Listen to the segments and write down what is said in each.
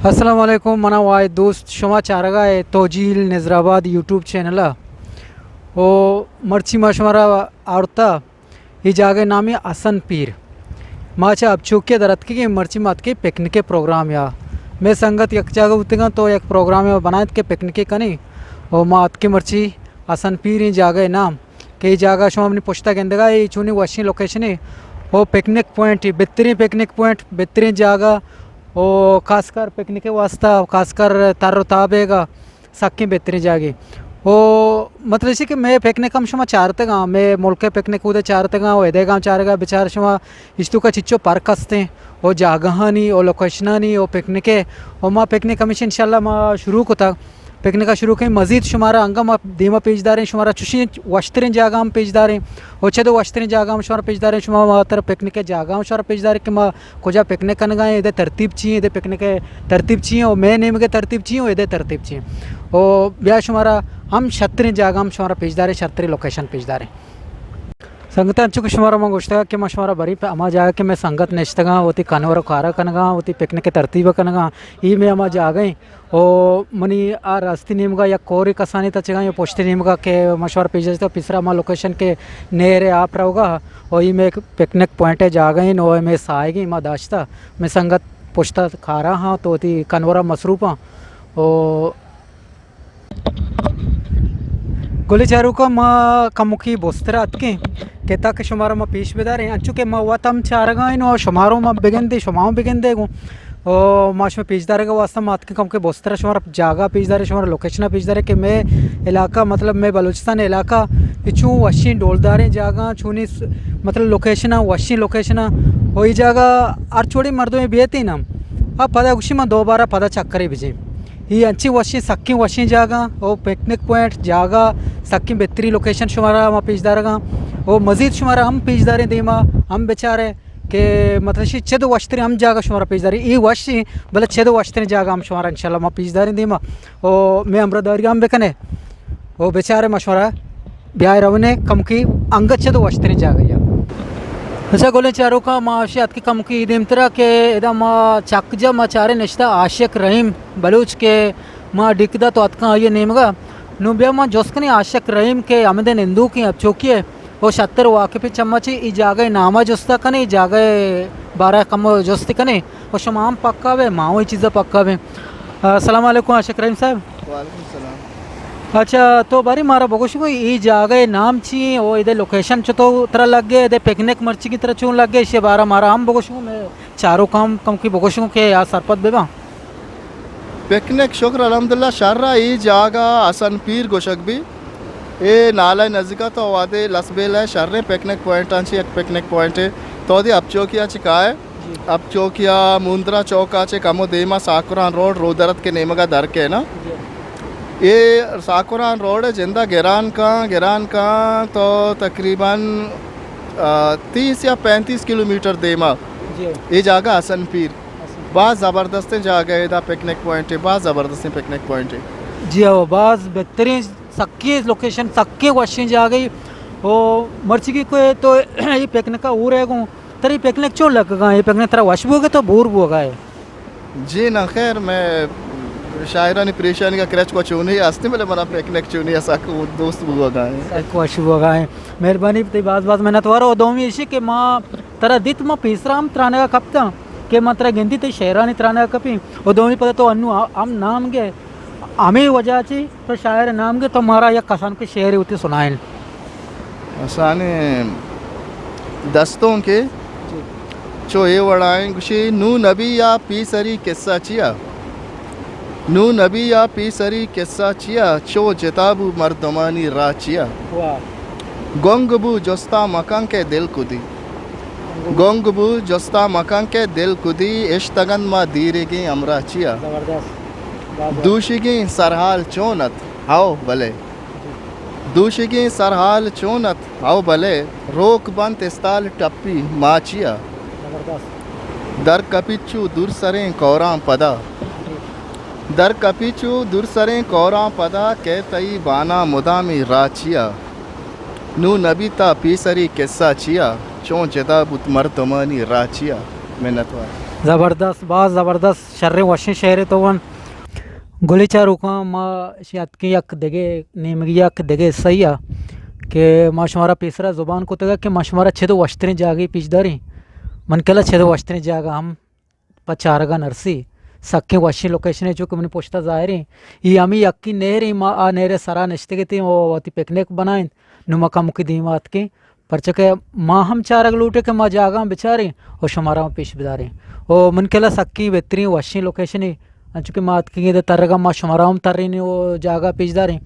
السلام علیکم، منا واحد دوست، شما چارگا ہے توجیل نظر آباد یوٹیوب چینل ء۔ او مرچی ما شمارا آورتا، اے جاگہ نامی حسن پیر۔ ما چہ ابچوکی در اتکگیں، مرچی ما اتکیں پکنک پروگرام یا۔ مئے سنگت یک جاگہ بوتگاں تو یک پروگرام بنائت کہ پکنک کنیں۔ او ما اتکیں مرچی حسن پیر ایں جاگہ نام۔ کہ اے جاگہ شما منی پشتا گندگا، اے چونی وشیں لوکیشنے او پکنک پوائنٹ، بہترین پکنک پوائنٹ، بہترین جاگہ او خاص کر پکنک واسطہ، خاص کر تر و تابے گا سکیں بہترین جاگے۔ او مطلب چی کہ مئے پکنک ہم شما چارتگاں، مئے ملک پکنک اودے چارتگاں، او ادے گاں چارگا بچار شما اشتوکا چچو پرک ہستیں او جاگہانی او لوکیشنانی او پکنک او ما پکنک ہمیشہ انشاءاللہ ما شروع کتا۔ پکنک ء شروع کیں، مزید شمارا انگا ما دیما پیش داریں، شمارا چوشیں وشتریں جاگہ ہم پیش داریں، او چد وشتریں جاگہ ہم شمارا پیش داریں، شما ما تر پکنک ء جاگہ ہم شمارا پیش داریں کہ ما کجا پکنک کنگا ہیں، ادے ترتیب چی ہیں، ادے پکنک ء ترتیب چی ہیں، او مئے نیمگ ء ترتیب چی ہیں، او ادے ترتیب چی ہیں۔ او بیا شمارا ہم شتریں جاگہ ہم شمارا پیش داریں، شتریں لوکیشن پیش داریں۔ سنگتاں، انچو کہ شمارا من گوشتگ کہ ما شمارا بریں پہ ہما جاگہ کہ مئے سنگت نشتگاں، وتی کنور و کارا کنگاں، وتی پکنک ء ترتیب کنگاں، ای مئے ہما جاگہ ہیں۔ او منی آ راستی نیمگا یک کورے کسانی تچگاں یا پشتی نیمگا کہ مشوار پیش داشتہ، پیسرا ما لوکیشن کہ نہر آپ روگا، او ای مئے پکنک پوائنٹ جاگہ ہیں، او مئے ساہگیں ما داشتہ، مئے سنگت پشتا کارا ہاں تو وتی کنورا مصروف ہاں۔ او گلیں چاروکاں، ما کمکی بستر اتکیں کہ تاکہ شمارا ما پیش بداریں، انچو کہ ما وت ہم چارگا ہیں و شمارا ما بگندے، شما ہم بگندے گوں۔ او ما شما پیش دارگ واسطہ ما اتکیں کمکی بستر شمارا جاگہ پیش داریں، شمارا لوکیشن پیش داریں کہ مئے علاقہ، مطلب مئے بلوچستان علاقہ، اے چون وشیں ڈولداریں جاگہ، چونی س-، مطلب لوکیشن، وشیں لوکیشن، او ای جاگہ ہر چوڑی مردمے بیتیں ہم۔ اب پدا گوشی ما دوبارہ پدا چکرے بجیں۔ اے انچیں وشیں، سکیں وشیں جاگہ او پکنک پوائنٹ جاگہ، سکیں بہترین لوکیشن شمارا ما پیش دارگاں او مزید شمارا ہم پیش داریں دیما، ہم بچارے کہ مطلب شی چد وشتریں ہم جاگہ شمارا پیش داریں۔ اے وشیں، بلے چد وشتریں جاگہ ہم شمارا انشاءاللہ ما پیش داریں دیما او مئے ہمراہ داری ہم بکنے او بچارے ما شمارا بیائے رونے کمکی انگت چد وشتریں جاگہ یا۔ اچھا گلیں چاروکاں، ما اشی اتکی کمکی دیمترا کہ ادا ما چک جا ما چارے نشتہ عاشق رحیم بلوچ کہ ما ڈیک دا تو اتکاں آئی نیمگا۔ نوں بیا ما جست کنیں عاشق رحیم کہ ہمدے نندوکیں ابچوکی ہے او شتر واقفیں چما چی ای جاگہ ناما جستا کنیں، ای جاگہ بارہ کم جست کنیں۔ و شما ہم پکا بے، ما ہوں اے چیزا پکا بے۔ السلام علیکم عاشق رحیم صاحب۔ وعلیکم السلام۔ اچھا، تو باری مارا بگوش گو، اے جاگہ نام چی ہیں؟ او ادے لوکیشن چتو ترا لگے، ادے پکنک مرچی کی ترا چون لگے، اشی بارا مارا ہم بگوش گو، میں چارو کام کم کی بگوش گو کہ آ سرپد بباں۔ پکنک شکر الحمدللہ شر ء، اے جاگہ حسن پیر گوشگ بی۔ اے نالہ نزیک ء تو وہدے لسبیل ء شریں پکنک پوائنٹاں چی یک پکنک پوائنٹے۔ تو دی اپ چوکی ء چہ کائے، جی۔ اپ چوکی ء موندرا چوک ء چہ کمو دیما ساکران روڈ رودرت کے نیمگا در کے نا۔ جی۔ اے ساکران روڈ ء جندا گران کاں، گران کاں تو تقریباً، آ، تیس یا پینتیس کلومیٹر دیما۔ جی۔ اے جاگہ حسن پیر۔ باز زبردستیں جاگہ ہے، دا پکنک پوائنٹ ہے، باز زبردستیں پکنک پوائنٹ ہے۔ جی ہو، باز بہترین، سکیں لوکیشن، سکیں وشیں جاگہ ہے۔ او مرچی کی کوئی تو یہ پکنک کا ہو رہے گو، ترا یہ پکنک چون لگ گا؟ یہ پکنک ترا وش بوگا تو بور بوگا ہے؟ جی نہ خیر، میں شاعرانی پریشانی کا کرچ کو چونی ہستی، بلے منا پکنک چونی ہے، سک دوست بوگا ہے۔ سک وش بوگا ہے۔ مہربانی، تی باز باز منت وار۔ او دومی ایشی کہ ما ترا دیت، ما پیسرا ہم ترانگا کپتاں کہ ما ترا گندی تی شعرانی ترانگا کپیں۔ او دومی پدا تو انو ہم نام گے، ہمیں وجہ چی تو شاعر نام گے، تو مارا یک کسان کے شعر ہوتی سنائیں۔ آسانی دستوں کے چو اے وڑائیں گوشی، نو نبی یا پیسری قصہ چیا؟ نو نبی یا پیسری قصہ چیا؟ چو جتا بو مردمانی راہ چیا؟ واہ۔ گنگ بو جستا مکن کہ دل کدی۔ گنگ بو جستا مکن کہ دل کدی، اشتگند ما دیرگیں ہمراہ چیا؟ زبردست۔ واہ واہ۔ دوشیگیں سرحال چون ات؟ ہاؤ بلے۔ دوشیگیں سرحال چون ات؟ ہاؤ بلے۔ روک بنت استال ٹپی ما چیا؟ زبردست۔ در کپیت چو دور سریں کوراں پدا۔ در کپیت چو دور سریں کوراں پدا، کہ تئی بانا مدامی راہ چیا؟ نو نبی تا پیسری قصہ چیا؟ چون جدا بوت مردمانی راہ چیا؟ منت وار۔ زبردست، باز زبردست، شریں وشیں شعرے تو ون۔ گلیں چاروکاں، ما شی اتکیں یک دگہ نیمگی، یک دگہ حصہ ءَ کہ ما شمارا پیسرا زبان کتگ کہ ما شمارا چد وشتریں جاگہے پیش داریں۔ من کلا چد وشتریں جاگہ ہم پہ چارگا نرسی۔ سکیں وشیں لوکیشنے چو کہ منی پشتا ظاہریں۔ ای ہمیں یکی نہریں، ما آ نہرے سرا نشتگتیں و وتی پکنک بنائیں۔ نو ما کمکی دیما اتکیں۔ پرچہ کہ ما ہم چارگ لوٹیں کہ ما جاگہاں بچاریں و شمارا ہم پیش بداریں۔ و من کلا سکیں بہتریں وشیں لوکیشنے، انچو کہ ما اتکگیں دے ترگا، ما شمارا ہم ترینیں و جاگہ پیش داریں۔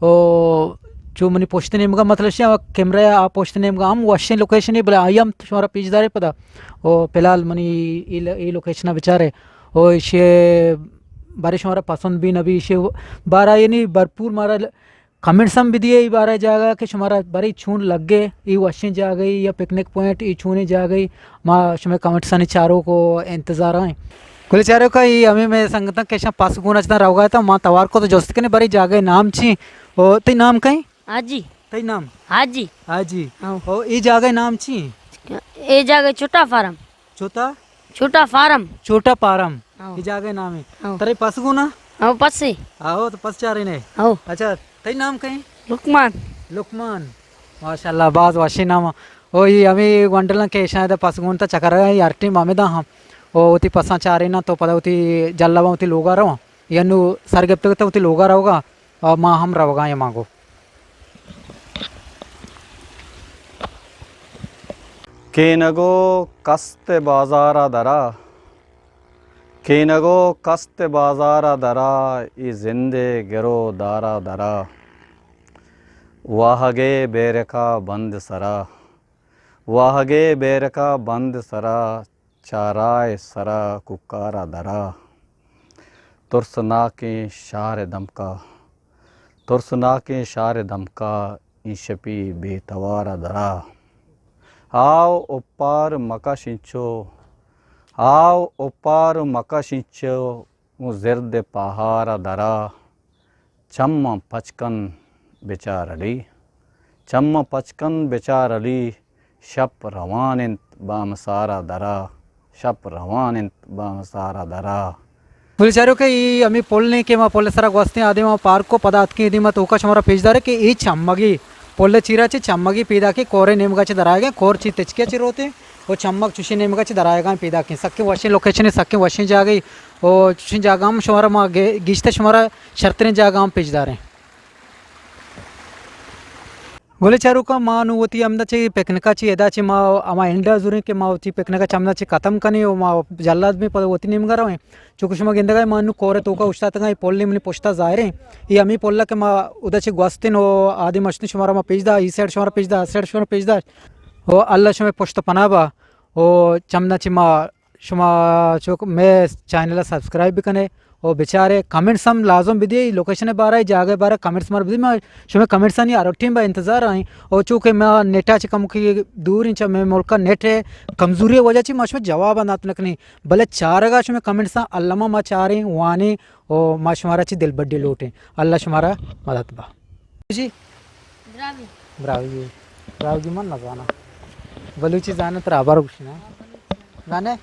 و چو منی پشت نیمگا، مطلب شی کیمرہ آ پشت نیمگا ہم وشیں لوکیشنے، بلے آئی ہم شمارا پیش داریں پدا۔ و فی الحال منی ای ل-، ای لوکیشن بچارے۔ و ایشی بارے شمارا پسند بی نبی، ایشی بارا یعنی بھرپور مارا کمنٹس ہم بدیے ای بارہ جاگہ کہ شمارا برے چون لگے، ای وشیں جاگہے یا پکنک پوائنٹ، ای چونیں جاگہے، ما شمے کمنٹسانی چاروک و انتظار آئیں۔ گلیں چاروکاں، ای ہمیں مئے سنگتاں کہ اشاں پس گون اچتاں روگا اتاں، ما توار کو تو جست کنے برے جاگہے نام چی؟ او تئی نام کئیں؟ حاجی۔ تئی نام؟ حاجی۔ حاجی۔ ہاں۔ او ای جاگہے نام چی؟ اے جاگہ چھوٹا فارم۔ چھوٹا؟ چھوٹا فارم۔ چھوٹا پارم۔ ہاں۔ اے جاگہے نام ہے۔ ہاں۔ ترے پس گونا؟ ہاں، پس ہے۔ آہو، تو پس چارے نے؟ ہاں۔ اچھا، تئی نام کئیں؟ لقمان۔ لقمان۔ ماشاءاللہ، باز وشیں نام۔ او، ای ہمیں گونڈلاں کہ اشاں ادا پس گون تا چکر ہے، ہر ٹیم ہمیں دا ہم۔ او، وتی پساں چارے نا تو پدا وتی جلباں وتی لوگا رواں۔ یا نو سر گپتگ تا وتی لوگا روگا، او ما ہم روگا یا مانگو۔ کینگو کست بازار ءَ درا، کینگو کست بازار ءَ درا، ای زند ءِ گرو دار ءَ درا۔ واہگ ءِ بیرک ءَ بند سرا، واہگ ءِ بیرک ءَ بند سرا، چارائے سرا کوکار ءَ درا۔ ترسناکیں شار ءِ دمکا، ترسناکیں شار ءِ دمکا، ایں شپی بے توار ءَ درا۔ آو اوپار مکش انچو، آو اوپار مکش انچو، گوں زرد ءِ پاہار ءَ درا۔ چماں پچ کن بچار علی، چماں پچ کن بچار علی، شپ روان انت بامسار ءَ درا، شپ روان انت بامسار ءَ درا۔ گلیں چاروکاں، ای ہمے پل ایں کہ ما پل ءِ سرا گوستیں، آ دیما پارک کو، پدا اتکیں ای دیما توکا شمارا پیش دارے کہ ای چمگی پل ءِ چیرا چہ چمگی پیداکیں کورے نیمگا چہ درآیگیں، کور چی تچکے چہ روتیں و چمگ چوشیں نیمگا چہ درآیگاں پیداکیں۔ سکیں وشیں لوکیشنے، سکیں وشیں جاگہے و چوشیں جاگہ ہم شمارا ما گے-، گیشتر شمارا شرتریں جاگہ ہم پیش داریں۔ گلیں چاروکاں، ما نوں وتی ہمدا چہ پکنکا چہ ادا چہ ما ہما اینڈا زوریں کہ ما وتی پکنکا چہ ہمدا چہ ختم کنیں و ما جلاد بیں پدا وتی نیمگا رویں۔ چونکہ شما گندگا ما نوں کور ءِ توکا اوشتاتگاں، اے پل منی پشتا ظاہریں۔ اے ہمے پل کہ ما ادا چہ گوستیں و آدم اشتیں شمارا ما پیش دا، ای سائیڈ شمارا پیش دا، آ سائیڈ شمارا پیش دا۔ و اللہ شمے پشت پناہ با۔ و چمدا چہ ما شما چوک مئے چینل ءَ سبسکرائب بکنے و بچارے، کمنٹس ہم لازم بدیے، لوکیشن ءِ بارہ، جاگہ ءِ بارہ کمنٹس مارا بدیے، ما شمے کمنٹسانی ہر ٹیم با انتظار آئیں۔ و چونکہ ما نیٹ ءَ چہ کمکی دور ایں، چہ مئے ملک ءَ نیٹ ءِ کمزوری ءِ وجہ چہ ما شمے جواب دات نہ کنیں، بلے چارگا شمے کمنٹس الما ما چاریں، وانیں و ما شمارا چہ دلبڈی لوٹیں۔ اللہ شمارا مدد با۔ جی۔ براہوئی۔ براہوئی۔ براہوئی من نزاناں۔ بلوچی زاناں ترا ہبر گوشی نا۔ زانے؟